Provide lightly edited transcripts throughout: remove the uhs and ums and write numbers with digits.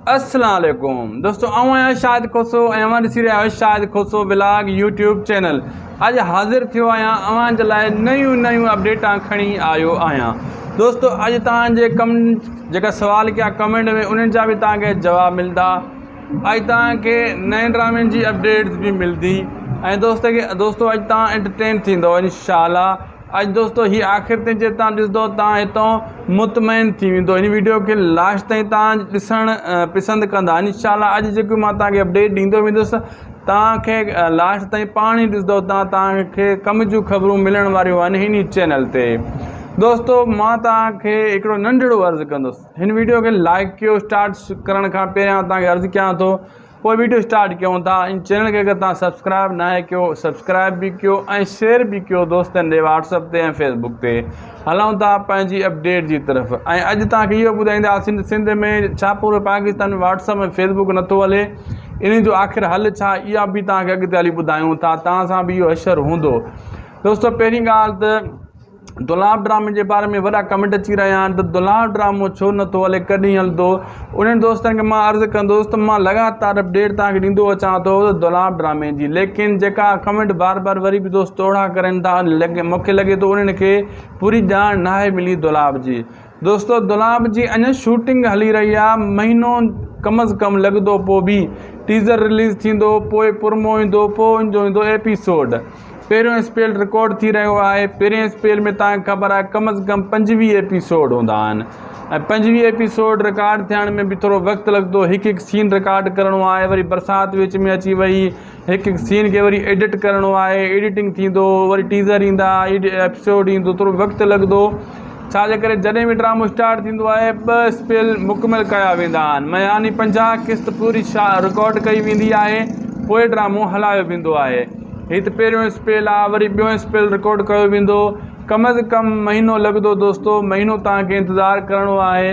السلام عليڪم دوستو آئون آهيان شاهد کوسو ۽ اوهان ڏسي رهيا آهيو Shahid Khoso vlog YouTube channel اڄ حاضر ٿيو آهيان اوهان جي لاء نيون نيون اپڊيٽان کڻي آيو آهيان دوستو اڄ توهان جي ڪم جيڪا سوال ڪيا ڪمينٽ ۾ انهن جا به توهان کي جواب ملدا اڄ توهان کي نئين ڊرامن جي اپڊيٽس به ملدي ۽ دوست کي دوستو اڄ توهان انٽرٽين ٿيندو انشاء الله اڄ دوستو هي آخر تائين جي تان ڏسندو تان هتو مطمئن ٿي ويندو هن ويڊيو کي لاسٽ تائين تان ڏسڻ پسند ڪندا انشاء الله اڄ جيڪو مان تان کي اپڊيٽ ڏيندو ويندس تان کي لاسٽ تائين پاڻ ئي ڏسندو تان تان کي ڪم جون خبرون ملڻ واريون آهن هن چينل تي دوستو مان تان کي هڪڙو ننڍڙو عرض ڪندس هن ويڊيو کي لائڪ ڪيو اسٽارٽ ڪرڻ کان پهريان تان کي عرض ڪيان ٿو پوء ويڊيو اسٽارٽ ڪيون ٿا ان چينل کي اگر توهان سبسڪرائب ناهي ڪيو سبسڪرائب به ڪيو ۽ شيئر به ڪيو دوستن ڏي واٽس اپ تي ۽ فيس بڪ تي هلون ٿا پنهنجي اپڊيٽ جي طرف ۽ اڄ توهان کي اهو ٻڌائينداسين ته سنڌ ۾ ڇا پوري Pakistan ۾ WhatsApp ۽ Facebook نٿو هلي ان جو آخر حل ڇا اها به توهان کي اڳتي هلي ٻڌايون ٿا توهان سان به اهو حشر هوندو دوستو پهرين ڳالهه ته دولاب ڊرامي جي باري ۾ وڏا ڪمينٽ اچي رهيا آهن ته دولاب ڊرامو ڇو نٿو هلي ڪڏهن هلندو انهن دوستن کي مان عرض ڪندس ته مان لڳاتار اپڊيٽ توهان کي ڏيندو اچان ٿو ته دولاب ڊرامي جي ليڪن جيڪا ڪمينٽ بار بار وري به دوست اهڙا ڪرن ٿا مون کي لڳي ٿو انهن کي پوري ڄاڻ ناهي ملي دولاب جي دوستو دولاب جي اڃا شوٽنگ هلي رهي آهي مهينو ڪم از ڪم لڳندو پوء به ٽيزر رليز ٿيندو پوء پرمو ايندو پوء ان جو ايندو ايپيسوڊ پهريون اسپيل رڪارڊ ٿي رهيو آهي پهرين اسپيل ۾ توهان کي خبر آهي ڪم از ڪم 25 ايپيسوڊ هوندا آهن ۽ 25 ايپيسوڊ رڪارڊ ٿيڻ ۾ به ٿورو وقت لڳندو هڪ هڪ سين رڪارڊ ڪرڻو آهي وري برسات وچ ۾ اچي وئي هڪ هڪ سين کي وري ايڊٽ ڪرڻو آهي ايڊيٽنگ ٿيندو وري ٽيزر ايندا ايپيسوڊ ايندو ٿورو وقت لڳندو ڇا جي ڪري جڏهن به ڊرامو اسٽارٽ ٿيندو آهي ٻه اسپيل مڪمل ڪيا ويندا آهن يعني 50 قسط پوري رڪارڊ ڪئي ويندي آهي پوء ڊرامو هلايو ويندو آهي هي ته پهريون اسپيل آ وري ٻيو اسپيل رڪارڊ ڪيو ويندو ڪم از ڪم مهينو لڳندو دوستو مهينو توهان کي انتظار ڪرڻو آهي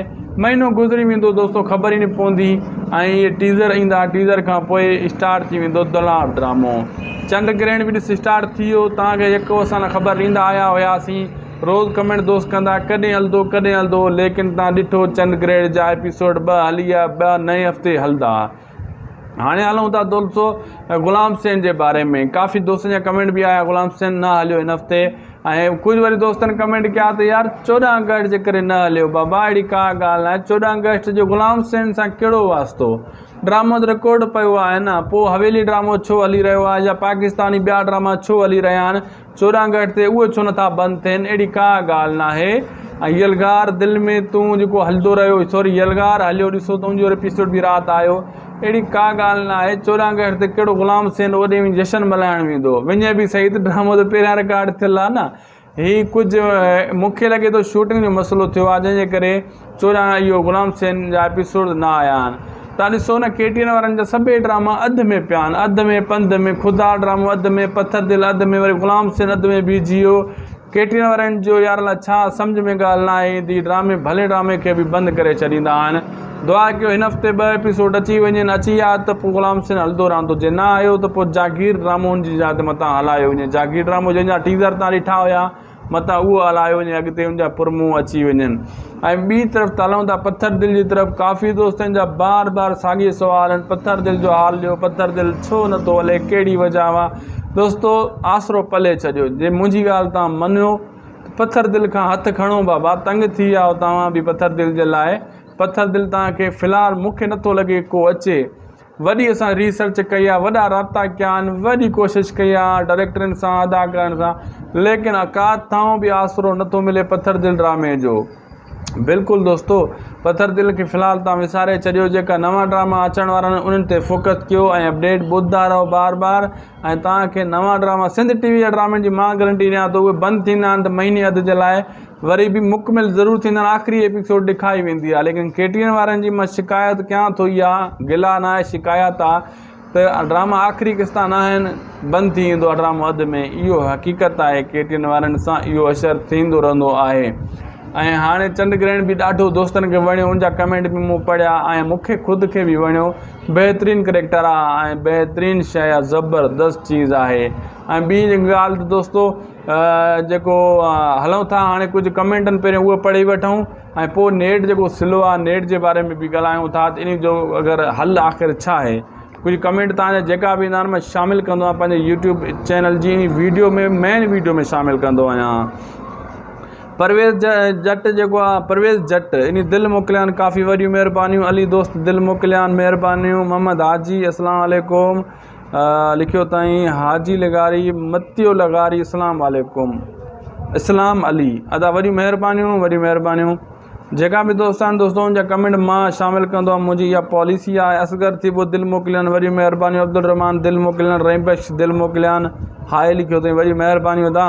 مهينو گذري ويندو دوستو خبر ئي نه پوندي ۽ اهي ٽيزر ايندا ٽيزر کان پوء اسٽارٽ ٿي ويندو دولاب ڊرامو چنڊ گرهڻ به ڏس اسٽارٽ ٿي ويو توهان کي يڪو اسان خبر ڏيندا آيا هياسين روز ڪمينٽ دوست ڪندا ڪڏهن هلندو ڪڏهن هلندو ليڪن توهان ڏٺو چنڊ گرهڻ جا ايپيسوڊ ٻه هلي ويا ٻه نئين هفتي هلندا هاڻي هلون ٿا دوستو غلام حسين جي باري ۾ ڪافي دوستن جا ڪمينٽ به آيا غلام حسين نه هليو هن هفتي ۽ ڪجهه وري دوستن ڪمينٽ ڪيا ته يار چوڏهن آگسٽ جي ڪري نه هليو بابا اهڙي ڪا ڳالهه ناهي چوڏهن آگسٽ جو غلام حسين سان ڪهڙو واسطو ڊرامو ته رڪارڊ پيو آهي نه پوء حويلي ڊرامو ڇو هلي رهيو آهي يا پاڪستاني ٻيا ڊراما ڇو هلي رهيا آهن چوڏهن آگسٽ تي اهي ڇو نٿا بند ٿين اهڙي ڪا ڳالهه ناهي ۽ يلغار دل ۾ تون جيڪو هلندو رهيو سوري يلغار هليو ڏسو ته ان جو ايپيسوڊ به رات آيو اهڙي ڪا ڳالهه ناهي چوڏهن آگسٽ تي ڪهڙو غلام حسين اوڏي وڃي جشن ملهائڻ ويندو وڃي به سهي ته ڊرامو ته پهريان رڪارڊ ٿيل آهي نه هي ڪجهه مون کي لڳي ٿو شوٽنگ جو مسئلو ٿيو آهي جنهن جي ڪري 14 اهو غلام حسين جا ايپيسوڊ نه آيا آهن تان ڏسو نه ڪي ٽي اين وارن جا سڀئي ڊراما اڌ ۾ پيا آهن اڌ ۾ پنڌ ۾ خدا ڊرامو اڌ ۾ پٿر دل اڌ ۾ وري غلام حسين اڌ ۾ بيهجي ويو ڪي ٽي اين وارن جو يار الاء ڇا سمجهه ۾ ڳالهه نه آهي ايندي ڊرامي ڀلي ڊرامي کي به بند ڪري ڇڏيندا آهن دعا ڪيو هن هفتي ٻه ايپيسوڊ اچي وڃن اچي ويا ته پوء غلام حسين هلندو رهندو جي نه آيو ته پوء جاگير ڊرامو ان جي جاء تي متان هلايو وڃي جاگير ڊرامو جنهن جا ٽيزر تان ڏٺا هيا متان اهو هلايو وڃي اڳتي ان جا پرمون اچي وڃن ۽ ٻي طرف ته هلون ٿا پٿر دل جي طرف ڪافي دوستن جا بار بار ساڳي سوال آهن پٿر دل جو حال ڏيو پٿر دل ڇو نٿو هلي ڪهڙي وجه آ دوستو آسرو پلي ڇڏيو جي منهنجي ڳالهه تان مڃو ته پٿر دل کان هٿ کڻو بابا تنگ ٿي ويا آهيو توهان به پٿر دل جي لاء پٿر دل توهان کي في الحال مون کي نٿو لڳي ڪو اچي وڏي اسان ريسرچ ڪئي آ وڏا رابطا ڪيا آهن وڏي ڪوشش ڪئي آ ڊائريڪٽرن سان اداڪارن سان ليڪن ڪاٿائون به آسرو نٿو ملي پٿر دل ڊرامي جو بلڪل دوستو پٿر دل کي في الحال تان وساري ڇڏيو جيڪا نوان ڊراما اچڻ وارا آهن انهن تي فوڪس ڪيو ۽ اپڊيٽ ٻڌندا رهو بار بار ۽ توهان کي نوان ڊراما سنڌ ٽي وي جا ڊرامن جي مان گرنٽي ڏيان ٿو اهي بند ٿيندا آهن ته مهيني اڌ جي لاء وري به مڪمل ضرور ٿيندا آهن آخري ايپيسوڊ ڏکائي ويندي آهي ليڪن ڪي ٽي اين وارن جي مان شڪايت ڪيان ٿو اها گلا نه آهي شڪايت آهي ته ڊراما آخري قسطا نه آهن بند ٿي ويندو آهي ڊرامو اڌ ۾ اهو حقيقت آهي ڪي ٽي اين وارن سان اهو اثر ٿيندو رهندو آهي ۽ هاڻي چنڊ گرهڻ به ڏاڍو دوستن کي وڻيو ان جا ڪمينٽ به مون پڙهيا ۽ مون کي خود کي به وڻيو بهترين ڪريڪٽر آ ۽ بهترين شيء آ زبردست چيز آهي ۽ ٻي ڳالهه ته دوستو جيڪو هلون ٿا هاڻي ڪجهه ڪمينٽن پهريون اهي پڙهي وٺون. ۽ پوء نيٽ جيڪو سلو آهي نيٽ جي باري ۾ به ڳالهايون ٿا ته ان جو اگر حل آخر ڇا آهي ڪجهه ڪمينٽ تان جا جيڪا به ايندا آهن مان شامل ڪندو آهيان پنهنجي يوٽيوب چينل جي ويڊيو ۾ مين ويڊيو ۾ شامل ڪندو آهيان پرويز جٽ جيڪو آ پرويز جٽ اني دل موڪليان ڪافي وڏيون مهربانيون علي دوست دل موڪليان مهربانيون محمد حاجي اسلام عليڪم لکيو تائين حاجي لغاري متيو لغاري اسلام عليڪم اسلام علي ادا وڏيون مهربانيون وڏيون مهربانيون جيڪا به دوست آهن دوستو ان جا ڪمينٽ مان شامل ڪندو آهيان منهنجي اها پاليسي آهي اصغر ٿيٻو دل موڪليان وڏيون مهربانيون عبدالرحمان دل موڪليان رحيم بخش دل موڪليان هاء لکيو اٿئي وڏيون مهربانيون ادا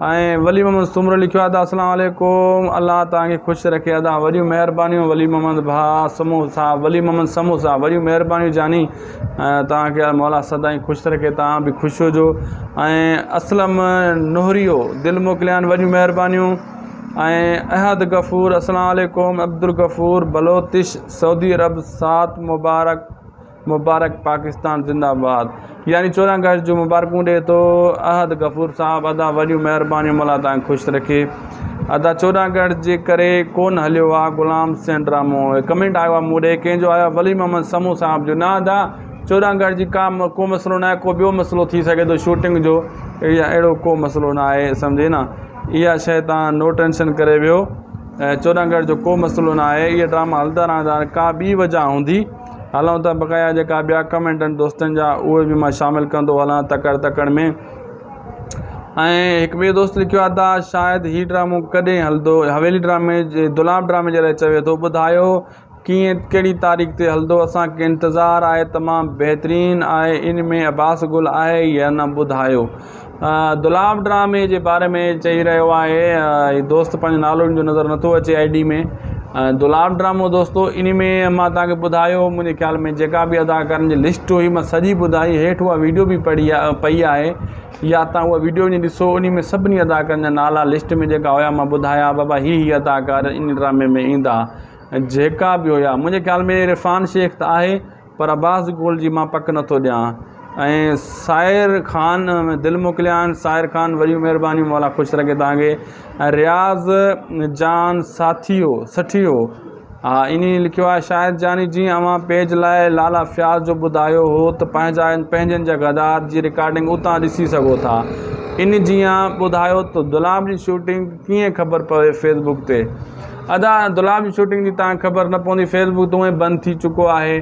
۽ ولي محمد سومرو لکيو آهي ادا اسلام عليڪم الله توهان کي خوش رکي ادا وڏيون مهربانيون ولي محمد ڀاء سمون صاحب ولي محمد سمون صاحب وڏيون مهربانيون جاني توهان کي مولا سدائين خوش رکي توهان به خوش هجو ۽ اسلم نهريو دل موڪليان وڏيون مهربانيون ۽ احد غفور اسلام عليڪم عبدالغفور بلوتش سعودي عرب سات مبارڪ مبارڪ پاڪستان زنده باد يعني 14 آگسٽ جون مبارڪون ڏي ٿو احد غفور صاحب ادا وڏيون مهربانيون مولا تان خوش رکي ادا 14 آگسٽ جي ڪري ڪون هليو آ غلام حسين ڊرامو ڪمينٽ آيو آ مون ڏي ڪنهن جو آيو ولي محمد سمون صاحب جو نه ادا 14 آگسٽ جي ڪا ڪو مسئلو نه آهي ڪو ٻيو مسئلو ٿي سگهي ٿو شوٽنگ جو يا اهڙو ڪو مسئلو نه آهي سمجهي نه اها شيء تان نو ٽينشن ڪري ويو 14 آگسٽ جو ڪو مسئلو نه آهي اهي ڊراما هلندا رهندا ڪا ٻي وجه هوندي هلون ته بقايا جيڪا ٻيا ڪمينٽ آهن دوستن جا اهي به مان شامل ڪندو هلان تڪڙ تڪڙ ۾ ۽ هڪ ٻئي دوست لکيو آهي ته شايد هي ڊرامو ڪڏهن هلندو حويلي ڊرامي جي دولاب ڊرامي جي لاء چوي ٿو ٻڌايو ڪيئن ڪهڙي تاريخ تي هلندو اسان کي انتظار آهي تمام بهترين آهي ان ۾ عباس گل آهي يا نه ٻڌايو دولاب ڊرامي جي باري ۾ چئي رهيو آهي هي دوست پنهنجو نالو ان جو نظر نٿو اچي I D ۾ دولاب ڊرامو دوستو ان ۾ مان توهان کي ٻڌايو منهنجي خيال ۾ جيڪا به اداڪارن جي لسٽ هئي مان سڄي ٻڌائي هيٺ اها ويڊيو به پڙي پئي آهي يا تان اها ويڊيو وڃي ڏسو ان ۾ سڀني اداڪارن جا نالا لسٽ ۾ جيڪا هيا مان ٻڌايا بابا هي هي اداڪار ان ڊرامي ۾ ايندا جيڪا به هيا منهنجي خيال ۾ عرفان شيخ ته آهي پر عباس گل جي مان پڪ نٿو ڏيان ۽ سائر خان دل موڪليا آهن سائر خان وڏيون مهربانيون مولا خوش رکي توهان کي ۽ رياض جان ساٿيو سٺيو ها انهي لکيو آهي شاهد جاني جي اوهان پيج لاء لالا فياض جو ٻڌايو هو ته پنهنجا پنهنجن جا غدار جي رڪارڊنگ اتان ڏسي سگهو ٿا ان جيان ٻڌايو ته دولاب جي شوٽنگ ڪيئن خبر پوي فيس بڪ تي ادا دولاب جي شوٽنگ جي تان خبر نه پوندي فيس بڪ ته اونئي بند ٿي چڪو آهي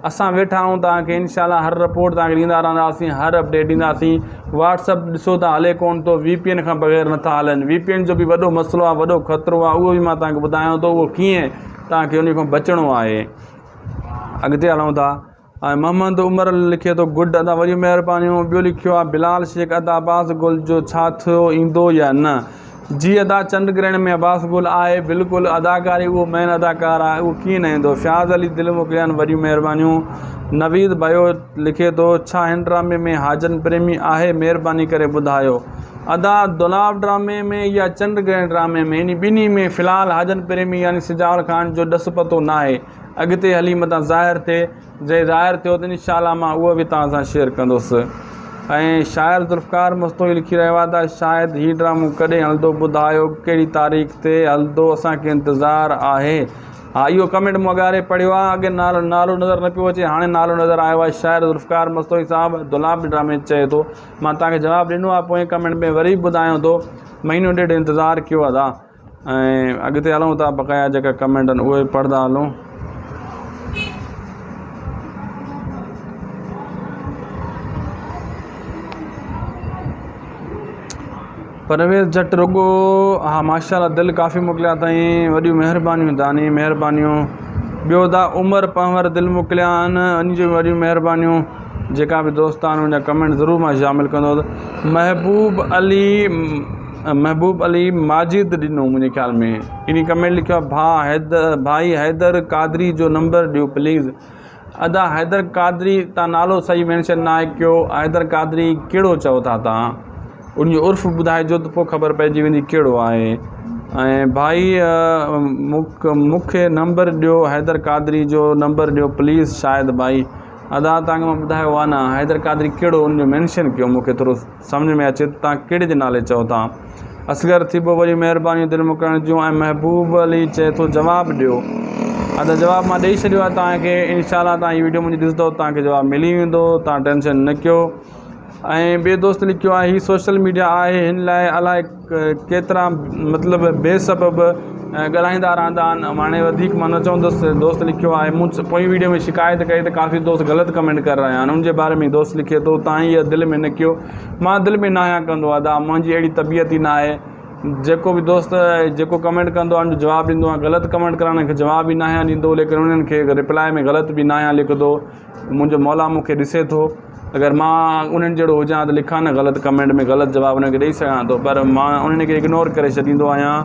اسان ويٺا آهيون توهان کي انشاء الله هر رپورٽ توهان کي ڏيندا رهنداسين هر اپڊيٽ ڏينداسين واٽس اپ ڏسو ته هلي ڪون ٿو وي پي اين کان بغير نٿا هلن وي پي اين جو به وڏو مسئلو آهي وڏو خطرو آهي اهو به مان توهان کي ٻڌايان ٿو اهو ڪيئن توهان کي ان کان بچڻو آهي اڳتي هلون ٿا ۽ محمد عمر لکي ٿو گڊ ادا وڏيون مهربانيون ٻيو لکيو آ بلال شيخ ادا عباس گل جو ڇا ٿيو ايندو يا نه جي ادا چنڊ گرهڻ ۾ عباس گل آهي بلڪل اداڪاري اهو مين اداڪار آهي اهو ڪيئن نه ايندو فياض علي دل موڪليان وڏيون مهربانيون نويد ڀيو لکي ٿو ڇا هن ڊرامي ۾ حاجن پريمي آهي مهرباني ڪري ٻڌايو ادا دولاب ڊرامي ۾ يا چنڊ گرهڻ ڊرامي ۾ انهي ٻنهي ۾ في الحال حاجن پريمي يعني سجاول خان جو ڏس پتو ناهي اڳتي هلي متان ظاهر ٿئي، جي ظاهر ٿيو ته انشاء الله مان اهو به توهان سان شيئر ڪندس. ۽ شاعر ذوالفقار مستوئي لکي رهيو آهي ته شايد هي ڊرامو ڪڏهن هلندو ٻڌايو ڪهڙي تاريخ تي هلندو اسان کي انتظار آهي. ها اهو ڪمينٽ مون اڳاري پڙهيو آهي اڳي نالو نالو نظر نه پيو اچي هاڻي نالو نظر آيو آهي شاعر ذوالفقار مستوئي صاحب دولاب ڊرامي چئي ٿو مان توهان کي جواب ڏنو آهي پوئين ڪمينٽ ۾ وري به ٻڌايان ٿو مهينو ڏيڍ انتظار ڪيو ادا. ۽ اڳتي هلون ٿا بقايا جيڪا ڪمينٽ آهن اهي پڙهندا هلون. پرويز جٽ رڳو ها ماشاء الله دل ڪافي موڪليا اٿائين وڏيون مهربانيون داني مهربانيون ٻيو دا عمر پنهور دل موڪليا آهن ان جون وڏيون مهربانيون جيڪا به دوست آهن ان جا ڪمينٽ ضرور مان شامل ڪندو محبوب علي محبوب علي ماجد ڏنو منهنجي خيال ۾ انهي ڪمينٽ لکيو آهي ڀاء حيدر ڀائي حيدر قادري جو نمبر ڏيو پليز ادا حيدر قادري تان نالو صحيح مينشن نه آهي ڪيو حيدر قادري ڪهڙو چئو ٿا تان ان جو عرف ٻڌائجو ته پوء خبر پئجي ويندي ڪهڙو آهي ۽ ڀائي مونکي نمبر ڏيو حيدر قادري جو نمبر ڏيو پليز شايد ڀائي ادا تان کي مان ٻڌايو آهي نه حيدر قادري ڪهڙو ان جو مينشن ڪيو مونکي ٿورو سمجهه ۾ اچي ته توهان ڪهڙي جي نالي چئو ٿا. اصغر ٿيٻو وڏيون مهربانيون دل موڪلڻ جون ۽ محبوب علي چئي ٿو جواب ڏيو ادا جواب مان ڏئي ڇڏيو آهي توهان کي انشاء الله توهان هي ويڊيو منهنجي ڏسندو توهان کي جواب ملي ويندو توهان ٽينشن نه ڪيو ۽ ٻي دوست لکيو آهي هي سوشل ميڊيا آهي هن لاء الائي ڪيترا مطلب بي سبب ڳالهائيندا رهندا آهن هاڻي وڌيڪ مان نه چوندس دوست لکيو آهي مون پوئين ويڊيو ۾ شڪايت ڪئي ته ڪافي دوست غلط ڪمينٽ ڪري رهيا آهن ان جي باري ۾ دوست لکي ٿو تائين اها دل ۾ نه ڪيو مان دل ۾ ناهيان ڪندو ادا منهنجي اهڙي طبيعت ئي ناهي جيڪو به دوست جيڪو ڪمينٽ ڪندو آهي ان جو جواب ڏيندو آهيان غلط ڪمينٽ ڪرڻ کي جواب به ناهيان ڏيندو ليڪن انهن کي رپلائي ۾ غلط به ناهيان لکندو منهنجو مولا مون کي ڏسي ٿو اگر مان انهن جهڙو هجان ته لکان نه غلط ڪمينٽ ۾ غلط جواب انهن کي ڏئي سگهان ٿو پر مان انهن کي اگنور ڪري ڇڏيندو آهيان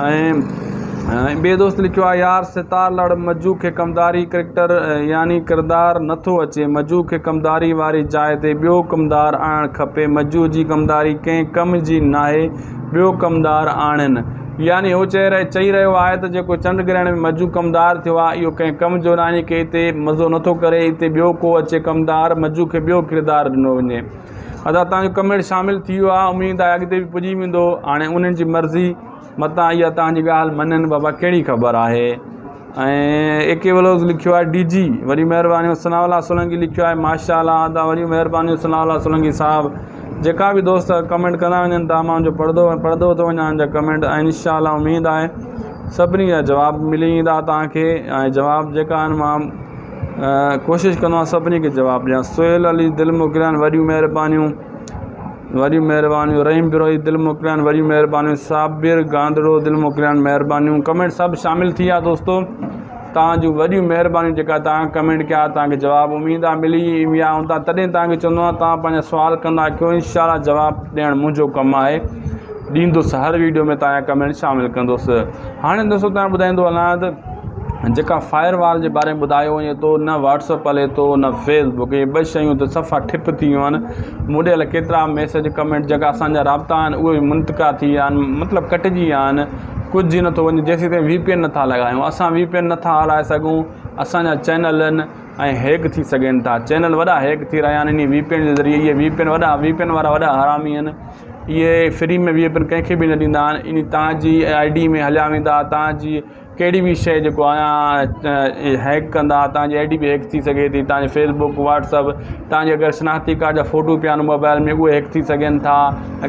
۽ ٻئي دوست لکيو آهي يار ستار لڙ مجو کي ڪمداري ڪريڪٽر يعني ڪردار نٿو اچي مجو کي ڪمداري واري جاء تي ٻيو ڪمدار آڻڻ کپي مجو جي ڪمداري ڪنهن ڪم جي ناهي ٻيو ڪمدار آڻين يعني هو چئي رهي چئي رهيو آهي ته جيڪو چنڊ گرهڻ ۾ مجو ڪمدار ٿيو آهي اهو ڪنهن ڪم جو ناهي ڪي هتي مزو نٿو ڪري هتي ٻيو ڪو اچي ڪمدار مجو کي ٻيو ڪردار ڏنو وڃي ادا توهان جو ڪمينٽ شامل ٿي ويو آهي اميد آهي اڳتي به پڄي ويندو هاڻي انهن جي مرضي متان اها توهان جي ڳالهه مڃن بابا ڪهڙي خبر آهي ۽ اي ڪي ولوز لکيو آهي ڊي جي وڏي مهرباني ثناء الله سولنگي لکيو آهي ماشاء الله ادا وڏي مهرباني ثناء الله سولنگي صاحب جيڪا به دوست ڪمينٽ ڪندا وڃن ٿا مان جو پڙهندو پڙهندو ٿو وڃان ان جا ڪمينٽ ۽ انشاء الله اميد آهي سڀني جا جواب ملي ويندا توهان کي ۽ جواب جيڪا آهن مان ڪوشش ڪندو آهيان سڀني کي جواب ڏيان سهيل علي دل موڪليان وڏيون مهربانيون وڏيون مهربانيون رحيم بروهي دل موڪليان وڏيون مهربانيون صابر گاندڙو دل موڪليان مهربانيون ڪمينٽ سڀ شامل ٿي ويا دوستو توهان جون وڏيون مهربانيون جيڪا توهان ڪمينٽ ڪيا توهان کي جواب اميد آهي ملي ويا هوندا تڏهن توهان کي چوندو آهيان توهان پنهنجا سوال ڪندا ڪيو انشاء الله جواب ڏيڻ منهنجو ڪم آهي ڏيندس هر ويڊيو ۾ توهان جا ڪمينٽ شامل ڪندس هاڻي دوستو توهان ٻڌائيندو هلان ته جيڪا فائر وال جي باري ۾ ٻڌايو وڃي ٿو نه واٽس اپ هلي ٿو نه فيس بڪ اهي ٻه شيون ته صفا ٺپ ٿي ويون آهن مون ڏي الائي ڪيترا ميسج ڪمينٽ جيڪا اسان جا رابطا آهن اهي به منتقا ٿي ويا آهن مطلب ڪٽجي ويا آهن ڪجهه نٿو وڃي جيسين تائين وي پي اين نٿا لڳايون اسان وي پي اين نٿا هلائي سگهون اسان جا چينل آهن ۽ هيڪ ٿي سگهن ٿا چينل وڏا هيڪ ٿي رهيا آهن انهي وي پي اين جي ذريعي اهي وي پي اين وڏا وي پي اين وارا وڏا حرامي آهن اهي فري ۾ وي پي اين ڪنهن کي به نه ڏيندا آهن انهي تان جي I D ۾ هليا ويندا تان جي ڪهڙي به شيء جيڪو آهيان هيڪ ڪندا تان جي I D به هيڪ ٿي سگهي ٿي تان جي فيس بڪ واٽس اپ تان جي اگر شناختي ڪارڊ جا فوٽو پيا آهن موبائل ۾ اهي هيڪ ٿي سگهن ٿا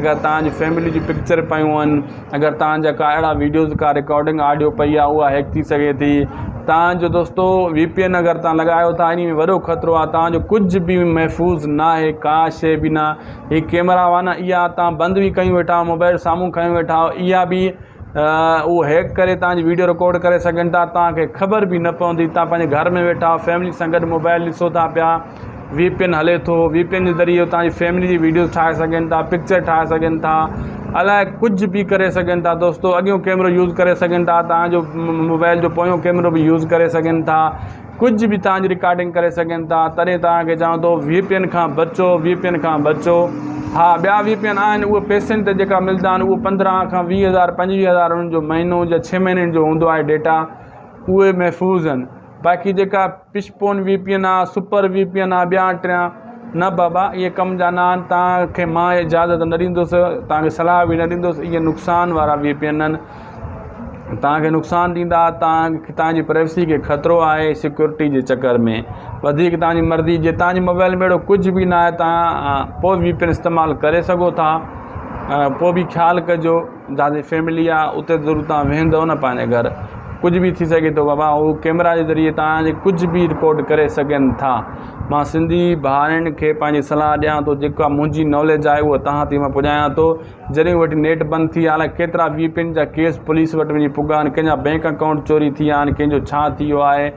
اگر تان جي فيملي جون پڪچر پيون آهن اگر تان جا ڪا اهڙا ويڊيوز ڪا رڪارڊنگ آڊيو پئي آهي اها هيڪ ٿي سگهي ٿي تان جو دوستو وي پي اين اگر تان لڳايو ٿا انهي ۾ وڏو خطرو آهي تان جو ڪجهه به محفوظ ناهي ڪا شيء به نه هي ڪيمرا هئا نه اها تان بند به ڪيون ويٺا موبائل سامهون کنيو ويٺا اها به اهو هيڪ ڪري توهان جي ويڊيو رڪارڊ ڪري سگهن ٿا توهان کي خبر به نه پوندي توهان پنهنجي گهر ۾ ويٺا آهيو فيملي سان گڏ موبائل ڏسو ٿا پيا وي پي اين هلي ٿو وي پي اين جي ذريعي توهان جي فيملي جي ويڊيوز ٺاهي سگهن ٿا پڪچر ٺاهي سگهن ٿا الائي ڪجهه به ڪري سگهن ٿا دوستو اڳيون ڪيمرو يوز ڪري سگهن ٿا توهان جو موبائل جو پويون ڪيمرو به يوز ڪري سگهن ٿا ڪجهه به توهان جي رڪارڊنگ ڪري سگهن ٿا تڏهن توهان کي چوان ٿو وي پي اين کان بچو وي پي اين کان بچو ها ٻيا وي پي اين آهن اهي پئسن تي جيڪا ملدا آهن اهي 15 کان 20 هزار 25 هزار انهن جو مهينو يا 6 مهينن جو هوندو آهي ڊيٽا اهي محفوظ آهن باقي جيڪا پشپون وي پي اين آهي سپر وي پي اين آهي ٻيا ٽيا نه بابا اهي ڪم جا نه آهن توهان کي مان اجازت نه ڏيندس توهان کي صلاح به نه ڏيندس اهي نقصان وارا وي پي اين آهن توهان کي نقصان ڏيندا توهان توهان جي پرائيويسي کي خطرو آهي سيڪيورٽي جي چڪر ۾ وڌيڪ توهان جي مرضي جي توهان جي موبائل ۾ اهڙو ڪجهه به نه آهي توهان پوء وي پي اين استعمال ڪري سگهو ٿا پوء به خيال ڪجو جتي فيملي آهي اتي ضرور توهان ويهندو نه پنهنجي گهر ڪجهه به ٿي سگهي ٿو بابا هو ڪيمرا جي ذريعي توهان جي ڪجهه به رڪارڊ ڪري سگهن ٿا مان سنڌي ڀائرن کي پنهنجي صلاح ڏيان ٿو جيڪا منهنجي ناليج آهي اها توهان تائين مان پڄايان ٿو جڏهن وٽ نيٽ بند ٿي ويا الائي ڪيترا وي پي اين جا ڪيس پوليس وٽ وڃي پڳا آهن ڪنهن جا بينڪ اڪائونٽ چوري ٿي ويا آهن ڪنهن جو ڇا ٿي ويو آهي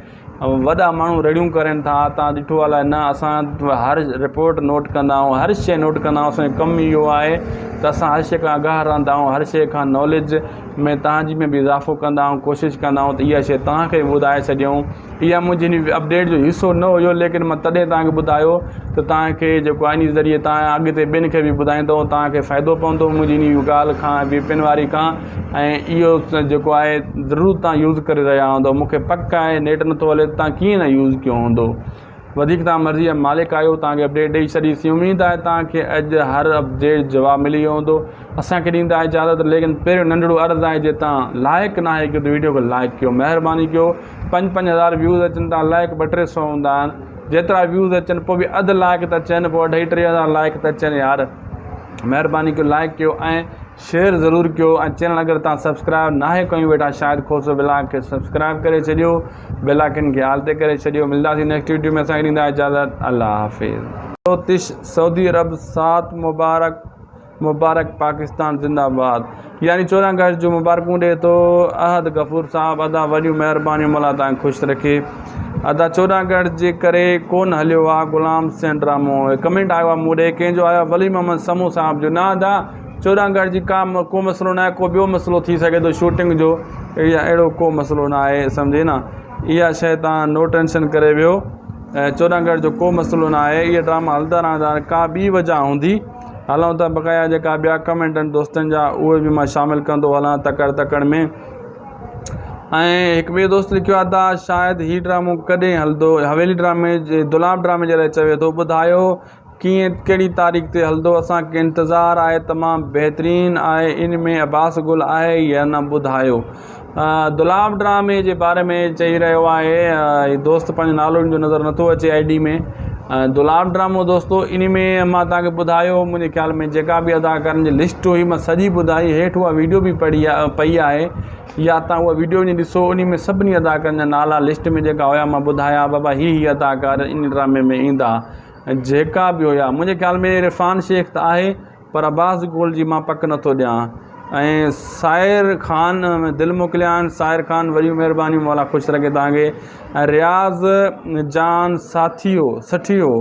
وڏا ماڻهو رڙيون ڪرن ٿا تان ڏٺو الائي نه اسان هر رپورٽ نوٽ ڪندا آهيون هر شي نوٽ ڪندا آهيون اسانجو ڪم اهو آهي ته اسان هر شي کان آگاهه رهندا آهيون هر شي کان ناليج ۾ تان جي ۾ به اضافو ڪندا آهيون ڪوشش ڪندا آهيون ته اها شي تان کي ٻڌائي ڇڏيون اها منهنجي هن اپڊيٽ جو حصو نه هيو ليڪن مان تڏهن توهان کي ٻڌايو ته توهان کي جيڪو آهي ان ذريعي توهان اڳتي ٻين کي به ٻڌائيندو توهان کي فائدو پوندو منهنجي ان ڳالهه کان وي پي اين واري کان ۽ اهو جيڪو آهي ضرور توهان يوز ڪري رهيا هوندو مون کي پڪ آهي نيٽ نٿو هلي توهان ڪيئن نه يوز ڪيو هوندو. وڌيڪ توهان مرضي جا مالڪ آهيو توهان کي اپڊيٽ ڏئي ڇڏيسين اميد آهي توهان کي اڄ هر اپڊيٽ جواب ملي ويو هوندو اسان کي ڏيندا اجازت ليڪن پهريون ننڍڙو عرض آهي جي توهان لائڪ ناهي ڪيو ته ويڊيو کي لائڪ ڪيو مهرباني ڪيو پنج پنج هزار ويوز اچن ٿا لائڪ ٻه ٽي سو هوندا آهن جيترا ويوز اچن پوء به اڌ لائڪ ته اچن پوء اڍائي ٽي هزار لائڪ ته اچن يار مهرباني ڪيو لائڪ ڪيو ۽ شيئر ضرور ڪيو ۽ چينل اگر توهان سبسڪرائب ناهي ڪيون ويٺا شاهد کوسو ولاگ کي سبسڪرائب ڪري ڇڏيو بيل آئيڪن کي آل تي ڪري ڇڏيو ملداسين نيڪسٽ ويڊيو ۾ اسان کي ڏيندا اجازت الله حافظ. تش سعودي عرب سات مبارڪ مبارڪ پاڪستان زنده باد يعني 14 آگسٽ جون مبارڪون ڏي ٿو احد غفور صاحب ادا وڏيون مهربانيون مولا تان خوش رکي ادا 14 آگسٽ جي ڪري ڪون هليو آ غلام حسين ڊرامو ڪمينٽ آيو آ مون ڏي ڪنهن جو آيو آ ولي محمد سمون صاحب جو نه ادا 14 آگسٽ جي ڪا ڪو مسئلو ناهي ڪو ٻيو مسئلو ٿي سگهي ٿو شوٽنگ جو يا اهڙو ڪو مسئلو ناهي سمجهي نه اها شيء تان نو ٽينشن ڪري ويو 14 آگسٽ جو ڪو مسئلو ناهي اهي ڊراما هلندا رهندا آهن ڪا ٻي وجه هوندي هلون ٿا بقايا جيڪا ٻيا ڪمينٽ آهن دوستن جا اهي به مان شامل ڪندو هلان تڪڙ تڪڙ ۾ ۽ هڪ ٻئي دوست لکيو آهي ته شايد هي ڊرامو ڪڏهن هلندو حويلي ڊرامي جي دولاب ڊرامي جي لاء چوي ٿو ٻڌايو ڪيئن ڪهڙي تاريخ تي هلندو اسان کي انتظار آهي تمام بهترين آهي ان ۾ عباس گل آهي يا نه ٻڌايو دولاب ڊرامي جي باري ۾ چئي رهيو آهي هي دوست پنهنجو نالو ان جو نظر نٿو اچي I D ۾ دولاب ڊرامو دوستو ان ۾ مان تهان کي ٻڌايو منهنجي خيال ۾ جيڪا به اداڪارن جي لسٽ هئي مان سڄي ٻڌائي هيٺ اها ويڊيو به پڙهي پئي آهي يا تهان اها ويڊيو وڃي ڏسو ان ۾ سڀني اداڪارن جا نالا لسٽ ۾ جيڪا هيا مان ٻڌايا بابا هي هي اداڪار ان ڊرامي ۾ ايندا جيڪا به هيا منهنجي خيال ۾ عرفان شيخ ته آهي پر عباس گول جي مان پڪ نٿو ڏيان ۽ سائر خان دل موڪليا آهن سائر خان وڏيون مهربانيون مولا خوش رکي توهان کي ۽ رياض جان ساٿيو سٺيو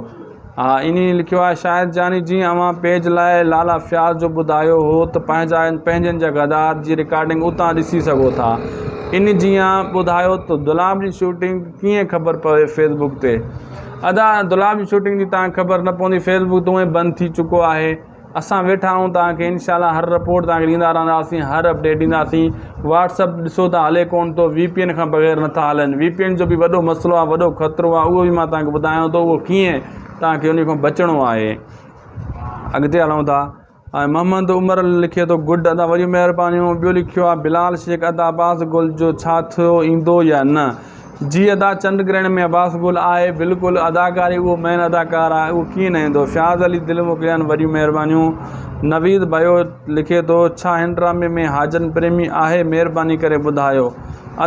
ها انهي لکيو آهي شاهد جاني جي اوهان پيج لاء لالا فياض جو ٻڌايو هو ته پنهنجا پنهنجن جا غدار جي رڪارڊنگ اتان ڏسي سگهو ٿا ان جيان ٻڌايو ته دولاب جي شوٽنگ ڪيئن خبر پوي فيسبوڪ تي ادا دولاب جي شوٽنگ جي توهان کي خبر نه پوندي فيس بڪ ته اونئن بند ٿي چڪو آهي اسان ويٺا آهيون توهان کي انشاء الله هر رپورٽ توهان کي ڏيندا رهنداسين هر اپڊيٽ ڏينداسين واٽس اپ ڏسو ته هلي ڪون ٿو وي پي اين کان بغير نٿا هلن وي پي اين جو به وڏو مسئلو آهي وڏو خطرو آهي اهو به مان توهان کي ٻڌايان ٿو اهو ڪيئن توهان کي ان کان بچڻو آهي اڳتي هلون ٿا ۽ محمد عمر لکي ٿو گڊ ادا وڏيون مهربانيون ٻيو لکيو آ بلال شيخ ادا عباس گل جو ڇا ٿيو ايندو يا نه جي ادا چنڊ گرهڻ ۾ عباس گل آهي بلڪل اداڪاري اهو مين اداڪار آهي اهو ڪيئن نه ايندو فياض علي دل موڪليا آهن وڏيون مهربانيون نويد ڀيو لکي ٿو ڇا هن ڊرامي ۾ حاجن پريمي آهي مهرباني ڪري ٻڌايو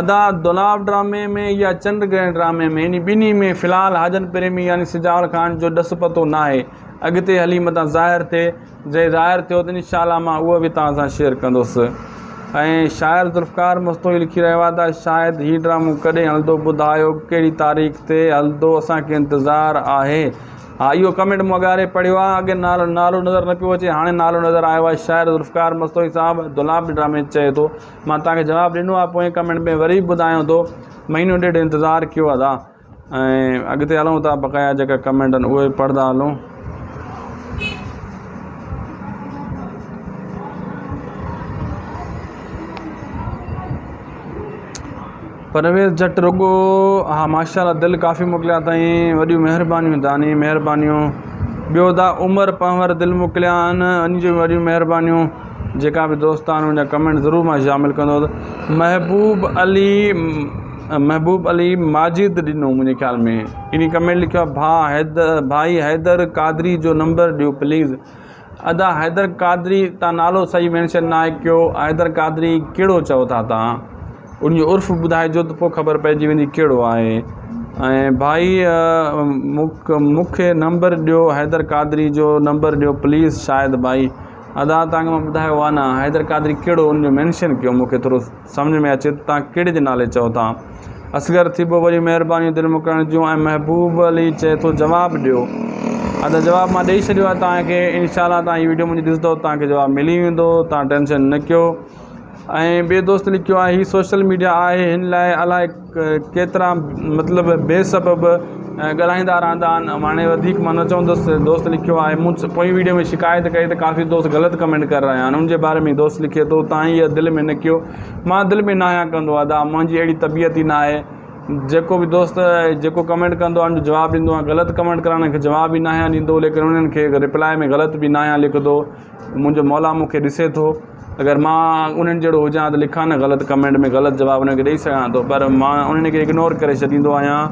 ادا دولاب ڊرامي ۾ يا چنڊ گرهڻ ڊرامي ۾ انهي ٻنهي ۾ في الحال حاجن پريمي يعني سجاول خان جو ڏس پتو ناهي اڳتي هلي متان ظاهر ٿئي جي ظاهر ٿيو ته انشاء الله مان اهو به توهان سان شيئر ڪندس ۽ شاعر ذوالفقار مستوئي لکي رهيو آهي ته شايد هي ڊرامو ڪڏهن هلندو ٻڌايو ڪهڙي تاريخ تي هلندو اسان کي انتظار آهي ها اهو ڪمينٽ مون اڳاري پڙهيو آهي اڳي نالو نالو نظر نه پيو اچي هاڻي نالو نظر آيو آهي شاعر ذوالفقار مستوئي صاحب دولاب ڊرامي چئي ٿو مان توهان کي جواب ڏنو آهي پوئين ڪمينٽ ۾ وري ٻڌايان ٿو مهينو ڏيڍ انتظار ڪيو ادا ۽ اڳتي هلون ٿا بقايا جيڪا ڪمينٽ آهن اهي پڙهندا هلون. پرويز جٽ رڳو ها ماشاء الله دل ڪافي موڪليا اٿائين وڏيون مهربانيون داني مهربانيون ٻيو دا عمر پنهور دل موڪليا آهن ان جون وڏيون مهربانيون جيڪا به دوست آهن ان جا ڪمينٽ ضرور مان شامل ڪندو محبوب علي محبوب علي ماجد ڏنو منهنجي خيال ۾ انهي ڪمينٽ لکيو آهي ڀاء حيدر ڀائي حيدر قادري جو نمبر ڏيو پليز ادا حيدر قادري تان نالو صحيح مينشن ناهي ڪيو حيدر قادري ڪهڙو چئو ٿا تان ان جو عرف ٻڌائجو ته پوء خبر پئجي ويندي ڪهڙو آهي ۽ ڀائي مونکي نمبر ڏيو حيدر قادري جو نمبر ڏيو پليز شايد ڀائي ادا تان کي مان ٻڌايو آهي نه حيدر قادري ڪهڙو ان جو مينشن ڪيو مونکي ٿورو سمجهه ۾ اچي ته توهان ڪهڙي جي نالي چئو ٿا. اصغر ٿيٻو وري مهربانيون دل موڪلڻ جون ۽ محبوب علي چئي ٿو جواب ڏيو. ادا جواب مان ڏئي ڇڏيو آهي توهان کي انشاء الله توهان هي ويڊيو منهنجي ڏسندو توهان کي جواب ملي ويندو توهان ٽينشن نه ڪيو ۽ ٻئي دوست لکيو آهي هي سوشل ميڊيا آهي هن لاء الائي ڪيترا مطلب بي سبب ڳالهائيندا رهندا آهن هاڻي وڌيڪ مان نه چوندس دوست لکيو آهي مون پوئين ويڊيو ۾ شڪايت ڪئي ته ڪافي دوست غلط ڪمينٽ ڪري رهيا آهن ان جي باري ۾ دوست لکي ٿو تائين اها دل ۾ نه ڪيو مان دل ۾ نه آهيان ڪندو ادا منهنجي اهڙي طبيعت ئي نه آهي جيڪو به دوست جيڪو ڪمينٽ ڪندو آهي ان جو جواب ڏيندو آهيان غلط ڪمينٽ ڪرڻ کي جواب به ناهيان ڏيندو ليڪن انهن کي رپلائي ۾ غلط به ناهيان لکندو منهنجو مولا مون کي ڏسي ٿو اگر مان انهن جهڙو هجان ته لکان نه غلط ڪمينٽ ۾ غلط جواب انهن کي ڏئي سگهان ٿو پر مان انهن کي اگنور ڪري ڇڏيندو آهيان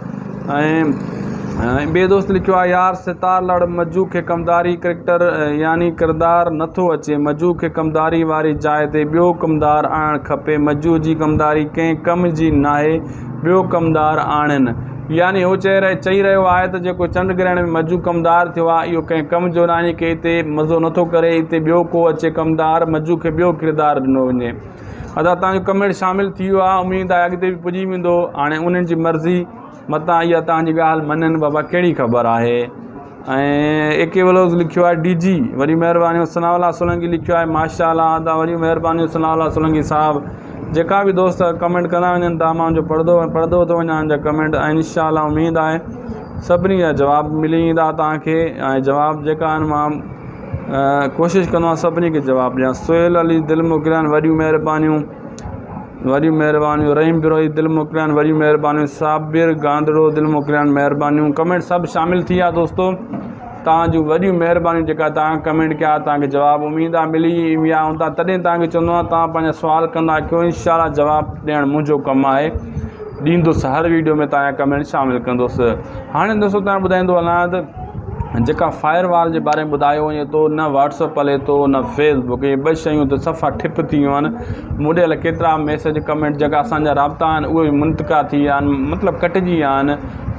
۽ ٻئي دوست لکيو آهي يار ستار لڙ مجو کي ڪمداري ڪريڪٽر يعني ڪردار نٿو اچي مجو کي ڪمداري واري جاء تي ٻيو ڪمدار آڻڻ کپي مجو جي ڪمداري ڪنهن ڪم جي ناهي ٻيو ڪمدار آڻين يعني هو چئي رهي چئي رهيو آهي ته جيڪو چنڊ گرهڻ ۾ مجو ڪمدار ٿيو آهي اهو ڪنهن ڪم جو ناهي ڪي هتي مزو نٿو ڪري هتي ٻيو ڪو اچي ڪمدار مجو کي ٻيو ڪردار ڏنو وڃي ادا توهان جو ڪمينٽ شامل ٿي ويو آهي اميد آهي اڳتي به پڄي ويندو هاڻي انهن جي مرضي متان اها توهان جي ڳالهه مڃن بابا ڪهڙي خبر آهي ۽ اي ڪي ولوز لکيو آهي ڊي جي وڏي مهرباني ثناء الله سولنگي لکيو آهي ماشاء الله ادا وڏي مهرباني ثناء الله سولنگي صاحب جيڪا به دوست ڪمينٽ ڪندا وڃن ٿا مان جو پڙهندو ۽ پڙهندو ٿو وڃان ان جا ڪمينٽ ۽ انشاء الله اميد آهي سڀني جا جواب ملي ويندا توهان کي ۽ جواب جيڪا آهن مان ڪوشش ڪندو آهيان سڀني کي جواب ڏيان سهيل علي دل موڪليا آهن وڏيون مهربانيون وڏيون مهربانيون رحيم بروهي دل موڪليان وڏيون مهربانيون صابر گاندڙو دل موڪليان مهربانيون ڪمينٽ سڀ شامل ٿي ويا دوستو توهان جون وڏيون مهربانيون جيڪا توهان ڪمينٽ ڪيا توهان کي جواب اميد آ ملي ويا هوندا تڏهن توهان کي چوندو آهيان توهان پنهنجا سوال ڪندا ڪيو انشاء الله جواب ڏيڻ منهنجو ڪم آهي ڏيندس هر ويڊيو ۾ توهان جا ڪمينٽ شامل ڪندس هاڻي دوستو توهان ٻڌائيندو هلان ته جيڪا فائر وال جي باري ۾ ٻڌايو وڃي ٿو نه واٽس اپ هلي ٿو نه فيس بڪ اهي ٻه شيون ته صفا ٺپ ٿي ويون آهن مون ڏي الائي ڪيترا ميسج ڪمينٽ جيڪا اسانجا رابطا آهن اهي به منتقا ٿي ويا آهن مطلب ڪٽجي ويا آهن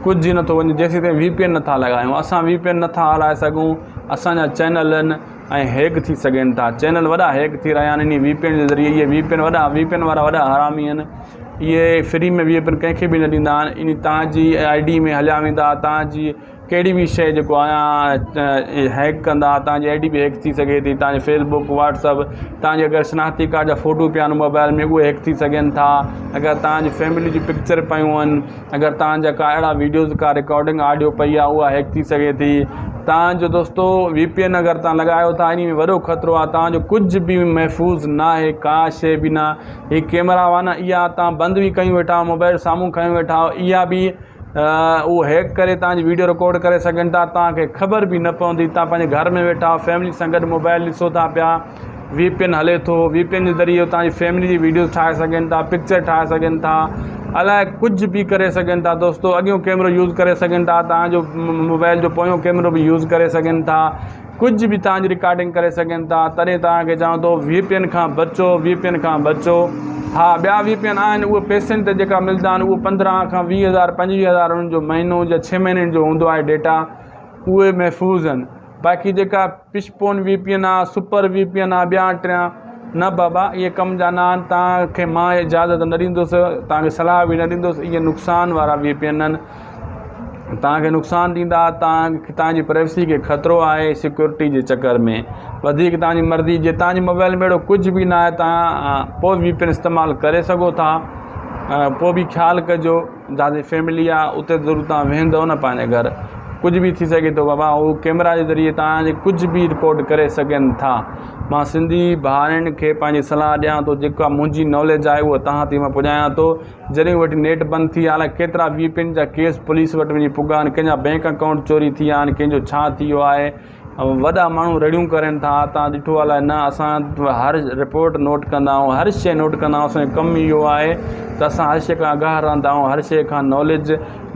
ڪجهه نٿو وڃي جيسين تائين وي پي اين نٿا لڳايون اسان وي پي اين نٿا هلائي سگهون اسانجا چينل آهن ۽ هيڪ ٿي سگهن ٿا چينل وڏا هيڪ ٿي رهيا آهن انهي وي پي اين جي ذريعي اهي وي پي اين وڏا وي پي اين وارا وڏا حرامي آهن اهي فري ۾ وي پي اين ڪنهن کي به نه ڏيندا آهن انهي تان جي I D ۾ هليا ويندا تان جي ڪهڙي به شيء جيڪو آهي هيڪ ڪندا توهان جي I D به هيڪ ٿي سگهي ٿي توهان جي فيس بڪ واٽس اپ توهان جي اگر شناختي ڪارڊ جا فوٽو پيا آهن موبائل ۾ اهي هيڪ ٿي سگهن ٿا اگر توهان جي فيملي جون پڪچر پيون آهن اگر توهان جا ڪا اهڙا ويڊيوز ڪا رڪارڊنگ آڊيو پئي آهي اها هيڪ ٿي سگهي ٿي توهان جو دوستو وي پي اين اگر توهان لڳايو ٿا ان ۾ وڏو خطرو آهي توهان جو ڪجهه به محفوظ نه آهي ڪا شيء به نه هي ڪيمرا هئا نه اها توهان بند به ڪيون ويٺا موبائل سامهون کنيو ويٺا اها به اهو هيڪ ڪري توهان جي ويڊيو رڪارڊ ڪري سگهن ٿا توهان کي خبر به نه پوندي توهان پنهنجي گهر ۾ ويٺا آهيو فيملي سان گڏ موبائل ڏسو ٿا پيا وي پي اين هلي ٿو وي پي اين جي ذريعي توهان جي فيملي جي ويڊيوز ٺاهي سگهن ٿا پڪچر ٺاهي سگهن ٿا الائي ڪجهه به ڪري سگهن ٿا دوستو اڳيون ڪيمرو يوز ڪري سگهن ٿا توهان جو موبائل جو پويون ڪيمرو به يوز ڪري سگهن ٿا ڪجهه به توهان جي رڪارڊنگ ڪري سگهن ٿا تڏهن توهان کي چوان ٿو وي پي اين کان بچو وي پي اين کان بچو ها ٻيا وي پي اين آهن اهي پئسن تي جيڪا ملدا آهن اهي 15 کان 20 هزار 25 هزار انهن جو مهينو يا 6 مهينن جو هوندو آهي ڊيٽا اهي محفوظ آهن باقي جيڪا پشپون وي پي اين آهي سپر وي پي اين آهي ٻيا ٽيا نه بابا اهي ڪم جا نه آهن توهان کي مان اجازت نه ڏيندس توهان کي صلاح به نه ڏيندس اهي نقصان وارا وي پي اين آهن توهان کي نقصان ڏيندا توهان توهان جي پرائيويسي کي خطرو آهي سيڪيورٽي جي چڪر ۾ وڌيڪ توهان جي مرضي جي توهان جي موبائل ۾ اهڙو ڪجهه به نه آهي توهان پوء وي پي اين استعمال ڪري سگهو ٿا پوء به خيال ڪجو جتي فيملي آهي اتي ضرور توهان ويهندو نه پنهنجي گهر ڪجهه به ٿي سگهي ٿو بابا هو ڪيمرا جي ذريعي توهان جي ڪجهه به رڪارڊ ڪري سگهن ٿا مان سنڌي ڀائرن کي پنهنجي صلاح ڏيان ٿو جيڪا منهنجي ناليج آهي اها توهان تائين مان پڄايان ٿو جڏهن وٽ نيٽ بند ٿي الائي ڪيترا وي پي اين جا ڪيس پوليس وٽ وڃي پڳا آهن ڪنهن جا بينڪ اڪائونٽ چوري ٿي ويا آهن ڪنهن جو ڇا ٿي ويو آهي وڏا ماڻهو رڙيون ڪرن ٿا تان ڏٺو الائي نه اسان هر رپورٽ نوٽ ڪندا آهيون هر شي نوٽ ڪندا آهيون اسانجو ڪم اهو آهي ته اسان هر شي کان آگاهه رهندا آهيون هر شي کان ناليج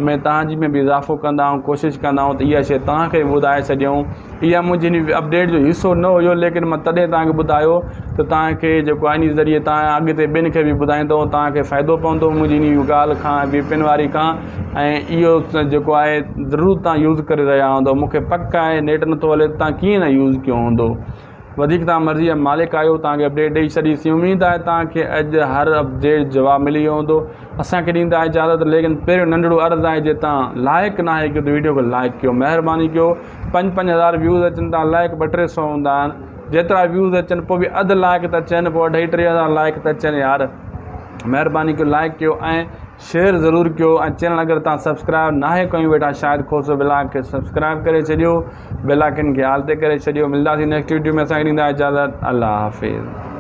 ۾ تان جي ۾ به اضافو ڪندا آهيون ڪوشش ڪندا آهيون ته اها شي تان کي ٻڌائي ڇڏيون اها منهنجي هن اپڊيٽ جو حصو نه هيو ليڪن مان تڏهن توهان کي ٻڌايو ته توهان کي جيڪو آهي ان ذريعي توهان اڳتي ٻين کي به ٻڌائيندو توهان کي فائدو پوندو منهنجي ان ڳالهه کان وي پي اين واري کان ۽ اهو جيڪو آهي ضرور توهان يوز ڪري رهيا هوندو مون کي پڪ آهي نيٽ نٿو هلي ته توهان ڪيئن نه يوز ڪيو هوندو وڌيڪ توهان مرضي جا مالڪ آهيو توهان کي اپڊيٽ ڏئي ڇڏي سي اميد آهي توهان کي اڄ هر اپڊيٽ جواب ملي ويو هوندو اسان کي ڏيندا اجازت ليڪن پهريون ننڍڙو عرض آهي جي توهان لائق ناهي ڪيو ته ويڊيو کي لائق ڪيو مهرباني ڪيو پنج پنج هزار ويوز اچن ٿا لائق ٻه ٽي سو هوندا آهن جيترا ويوز اچن پوء به اڌ لائق ته اچن پوء اڍائي ٽي هزار لائق ته اچن يار مهرباني ڪيو لائق ڪيو ۽ شيئر ضرور ڪيو ۽ چينل اگر تان سبسڪرائب ناهي ڪيو ويٺا شاهد کوسو ولاگ کي سبسڪرائب ڪري ڇڏيو بيل آئڪن کي آل تي ڪري ڇڏيو ملداسين نيڪسٽ ويڊيو ۾ اسان کي ڏيندا اجازت الله حافظ.